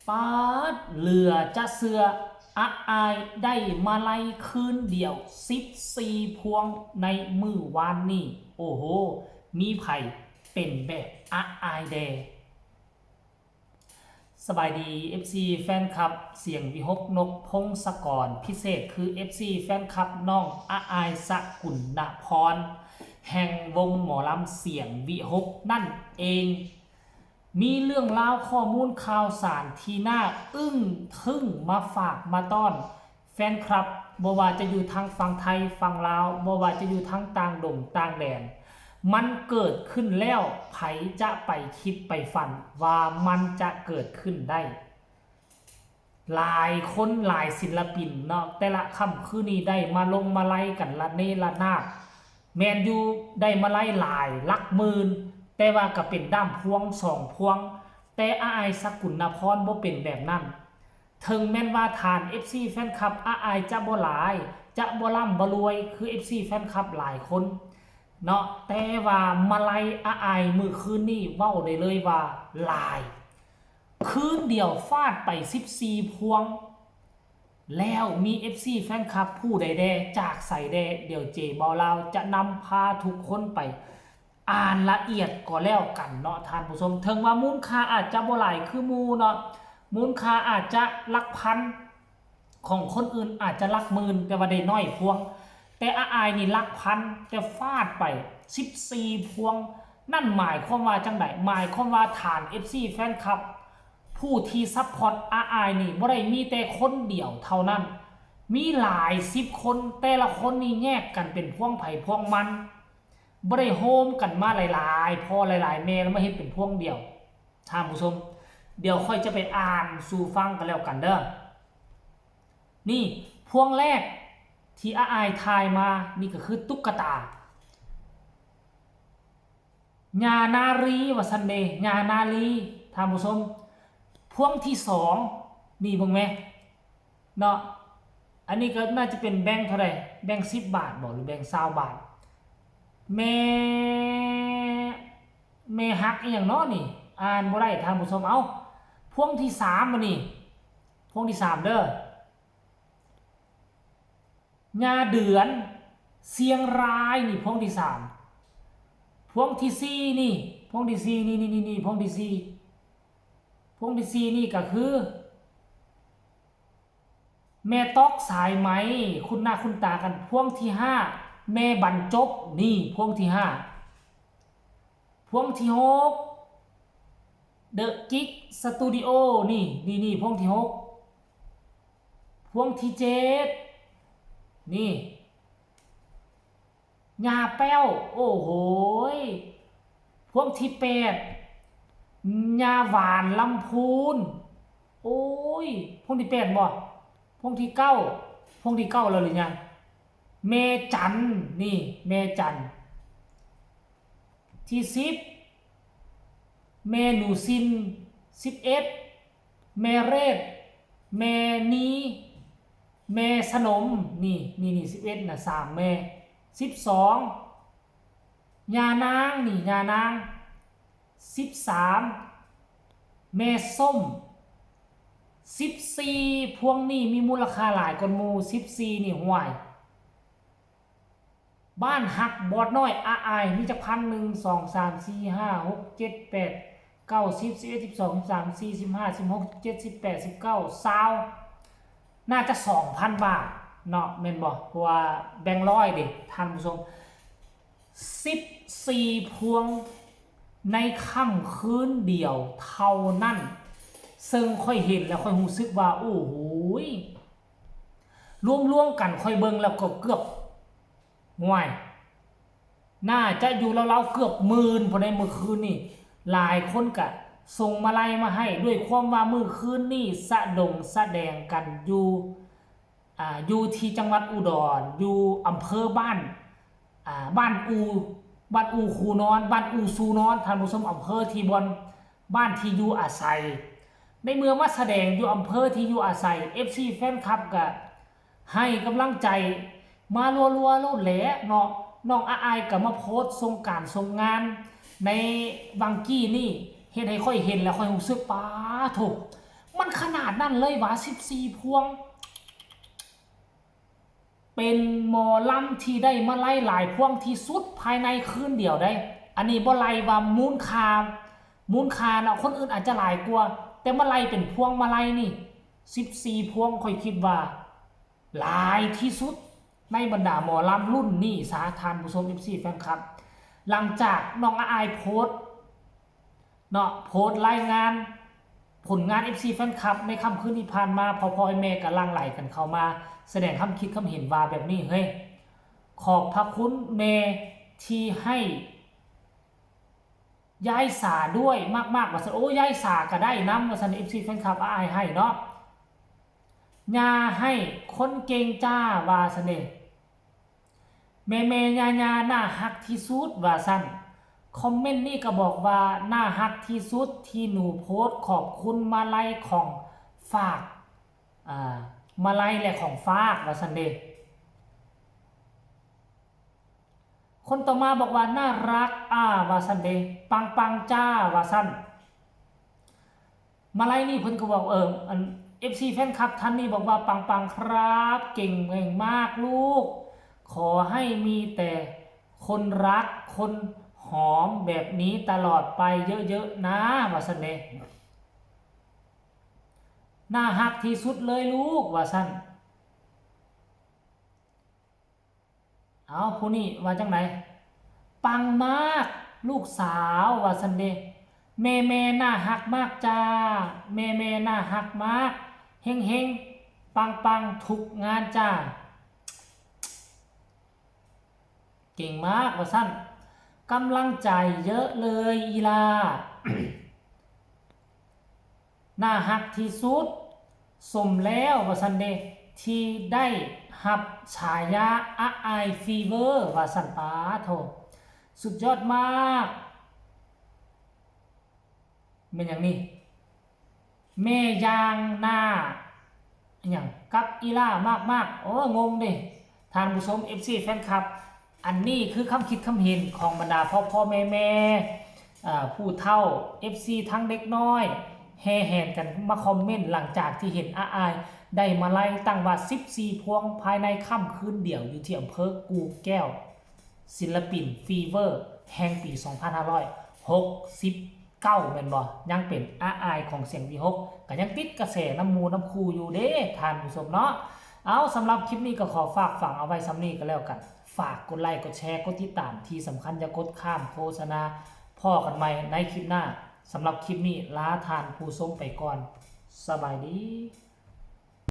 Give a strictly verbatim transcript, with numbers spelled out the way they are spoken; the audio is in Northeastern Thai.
ปาด เหลือจะเชื่อ อาอายได้มาลัยคืนเดียว สิบสี่ พวงในมื้อวานนี้ โอ้โห มีไผเป็นแบบอาอายแด่ สบายดี เอฟซี แฟนคลับ เสียงวิหก นกพงศกร พิเศษคือ เอฟซี แฟนคลับน้องอาอายสกุณณพร แห่งวงหมอลำเสียงวิหก นั่นเอง มีเรื่องราวข้อมูลข่าวสารที่น่าอึ้งทึ่งมาฝากมาต้อน แฟนคลับ บ่ว่าจะอยู่ทางฝั่งไทยฝั่งลาว บ่ว่าจะอยู่ทางต่างดงต่างแดน มันเกิดขึ้นแล้ว ไผจะไปคิดไปฝันว่ามันจะเกิดขึ้นได้ หลายคนหลายศิลปินเนาะ แต่ละค่ำคืนนี้ได้มาลงมาลัยกันระเนระนาด แม่นอยู่ได้มาลัยหลายหลักหมื่น แต่ว่าก็เป็นด้ามพวงสองพวง แต่อาอายสกุณณพรบ่เป็นแบบนั้น ถึงแม่นว่าฐาน เอฟซี แฟนคลับอาอายจะบ่หลาย จะบ่ร่ำบ่รวยคือ เอฟซี แฟนคลับหลายคนเนาะ แต่ว่ามาลัยอาอายมื้อคืนนี้เว้าได้เลยว่าหลาย คืนเดียวฟาดไป สิบสี่ พวง แล้วมี เอฟซี แฟนคลับผู้ใดแด่ จากไสแด่ เดี๋ยวเจเบาลาวจะนำพาทุกคนไปอ่านละเอียดก็แล้วกันเนาะท่านผู้ชม ถึงว่ามูลค่าอาจจะบ่หลายคือหมู่เนาะ มูลค่าอาจจะหลักพัน ของคนอื่นอาจจะหลักหมื่น แต่ว่าได้น้อยพวง แต่อาอายนี่หลักพัน แต่ฟาดไป สิบสี่ พวง นั่นหมายความว่าจังใด หมายความว่าฐาน เอฟซี แฟนคลับ ผู้ที่ซัพพอร์ตอาอายนี่บ่ได้มีแต่คนเดียวเท่านั้น มีหลายสิบคน แต่ละคนนี่แยกกันเป็นพวงไผพวงมัน บ่ได้โฮมกันมาหลายๆ พ่อหลายๆ แม่แล้วมาเฮ็ดเป็นพวงเดียว ท่านผู้ชม เดี๋ยวค่อยจะไปอ่านสู่ฟังกันแล้วกันเด้อ นี่พวงแรกที่อาอายถ่ายมา นี่ก็คือตุ๊กตา ญานารีว่าซั่นเด้ ญานารี ท่านผู้ชม พวงที่สอง นี่เบิ่งแหม เนาะ อันนี้ก็น่าจะเป็นแบงค์เท่าใด แบงค์สิบบาทบ่ หรือแบงค์ซาวบาท แม่ แม่ฮักอีหยังเนาะนี่ อ่านบ่ได้ท่านผู้ชม เอ้า พวงที่สามบัดนี้ พวงที่สามเด้อ ญาเดือน เชียงราย นี่พวงที่สาม พวงที่สี่นี่ พวงที่สี่นี่ นี่ นี่ นี่ พวงที่สี่ พวงที่สี่นี่ก็คือ แม่ต๊อกสายไหม คุ้นหน้าคุ้นตากัน พวงที่ห้า แม่บรรจบ นี่พวงที่ห้า พวงที่หก เดอะกิกสตูดิโอ นี่ นี่ นี่ พวงที่หก พวงที่เจ็ด นี่ ญาแป้ว โอ้โหย พวงที่แปด ญาหวานลำพูน โอ้ย พวงที่แปดบ่ พวงที่เก้า พวงที่เก้าแล้วหรือยัง แม่จัน นี่ แม่จัน ที่สิบ แม่หนูซิน สิบเอ็ด แม่เรศ แม่นี แม่สนม นี่ นี่ นี่ สิบเอ็ด นะ สามแม่ สิบสอง ยานาง นี่ ยานาง สิบสาม แม่ส้ม สิบสี่ พวงนี้มีมูลค่าหลายกว่าหมู่ สิบสี่ นี่ ห่วย บ้านฮักบอดน้อย อาอาย มีจักพัน หนึ่ง สอง สาม สี่ ห้า หก เจ็ด แปด เก้า สิบ สิบเอ็ด สิบสอง สิบสาม สิบสี่ สิบห้า สิบหก สิบเจ็ด สิบแปด สิบเก้า ซาว น่าจะ สองพัน บาท เนาะ แม่นบ่ เพราะว่าแบงค์ร้อยเด้ ท่านผู้ชม สิบสี่ พวง ในค่ำคืนเดียวเท่านั้น ซึ่งข้อยเห็นแล้วข้อยรู้สึกว่า โอ้โหย รวมๆ กันข้อยเบิ่งแล้วก็เกือบ ห่วย น่าจะอยู่ราวๆ เกือบหมื่นพุ้นในมื้อคืนนี่ หลายคนก็ส่งมาลัยมาให้ ด้วยความว่ามื้อคืนนี่สะดงสะแดงกันอยู่ อ่า อยู่ที่จังหวัดอุดร อยู่อำเภอบ้าน อ่า บ้านอู บ้านอูคูนอน บ้านอูซูนอน ท่านผู้ชม อำเภอที่บ่อน บ้านที่อยู่อาศัย ในเมื่อมาแสดงอยู่อำเภอที่อยู่อาศัย เอฟซี แฟนคลับก็ให้กำลังใจมารัวๆ โลดแหละเนาะ น้องอาอายก็มาโพสต์ส่งการส่งงานในบางกี้นี่ เฮ็ดให้ข้อยเห็นแล้วข้อยรู้สึก ป๊าโถ มั ขนาดนั้นเลยว่า สิบสี่ พวง เป็นหมอลำที่ได้มาลัยหลายพวงที่สุดภายในคืนเดียวได้ อันนี้บ่ไล่ว่ามูลค่า มูลค่าเนาะ คนอื่นอาจจะหลายกว่า แต่มาไล่เป็นพวงมาลัยนี่ สิบสี่ พวง ข้อยคิดว่า หลายที่สุดในบรรดาหมอลำรุ่นนี้สา ท่านผู้ชม เอฟซี แฟนคลับ หลังจากน้องอาอายโพสต์เนาะ โพสต์รายงานผลงาน เอฟซี แฟนคลับ ในค่ำคืนที่ผ่านมา พ่อๆแม่ๆก็หลั่งไหลกันเข้ามา แสดงความคิดความเห็นว่าแบบนี้ เฮ้ย ขอบพระคุณแม่ที่ให้ ยายสาด้วยมากๆ ว่าซั่น โอ้ ยายสาก็ได้นำ ว่าซั่น เอฟซี แฟนคลับ อาอายให้เนาะ ย่าให้คนเก่งจ้า ว่าซั่นเด้ แม่ๆ ย่าๆ น่าฮักที่สุด ว่าซั่น คอมเมนต์นี้ก็บอกว่า น่าฮักที่สุดที่หนูโพสต์ขอบคุณมาลัยของฝาก อ่า มาลัยและของฝาก ว่าซั่นเด้ คนต่อมาบอกว่า น่ารัก อ่า ว่าซั่นเด้ ปังๆ จ้า ว่าซั่น มาลัยนี่เพิ่นก็บอก เออ อัน เอฟซี แฟนคลับท่านนี้บอกว่า ปังๆ ครับ เก่งมากลูก ขอให้มีแต่คนรัก คนหอมแบบนี้ตลอดไปเยอะๆ นะ ว่าซั่นเด้ น่าฮักที่สุดเลยลูก ว่าซั่น เอา ผู้นี้ว่าจั่งใด ปังมากลูกสาว ว่าซั่นเด้ แม่ๆ น่าฮักมากจ้า แม่ๆ น่าฮักมาก เฮงๆ ปังๆ ทุกงานจ้า เก่งมาก ว่าซั่น กำลังใจเยอะเลยอีหล่า น่าฮักที่สุด สมแล้ว ว่าซั่นเด้ ที่ได้ฮับฉายา อาอายฟีเวอร์ ว่าซั่น ปาโถ สุดยอดมาก แม่นหยังนี่ แม่ย่างหน้า อิหยัง กับอีหล่ามากๆ โอ้ งงเด้ ท่านผู้ชม เอฟซี แฟนคลับ อันนี้คือความคิดความเห็นของบรรดาพ่อๆ แม่ๆ อ่า ผู้เฒ่า เอฟซี ทั้งเด็กน้อย แห่แหนกันมาคอมเมนต์ หลังจากที่เห็นอาอายได้มาลัยตั้งว่า สิบสี่ พวงภายในค่ำคืนเดียว อยู่ที่อำเภอกู่แก้ว ศิลปินฟีเวอร์ แห่งปี สองพันห้าร้อยหกสิบเก้า แม่นบ่ ยังเป็นอาอายของเสียงวีหก ก็ยังติดกระแสนำหมู่นำคู่อยู่เด้ ท่านผู้ชมเนาะ เอา สำหรับคลิปนี้ก็ขอฝากฝังเอาไว้ส่ำนี้ก็แล้วกัน ฝากกดไลค์ กดแชร์ กดติดตาม ที่สำคัญอย่ากดข้ามโฆษณา พ้อกันใหม่ในคลิปหน้า สำหรับคลิปนี้ลาท่านผู้ชมไปก่อน สบายดี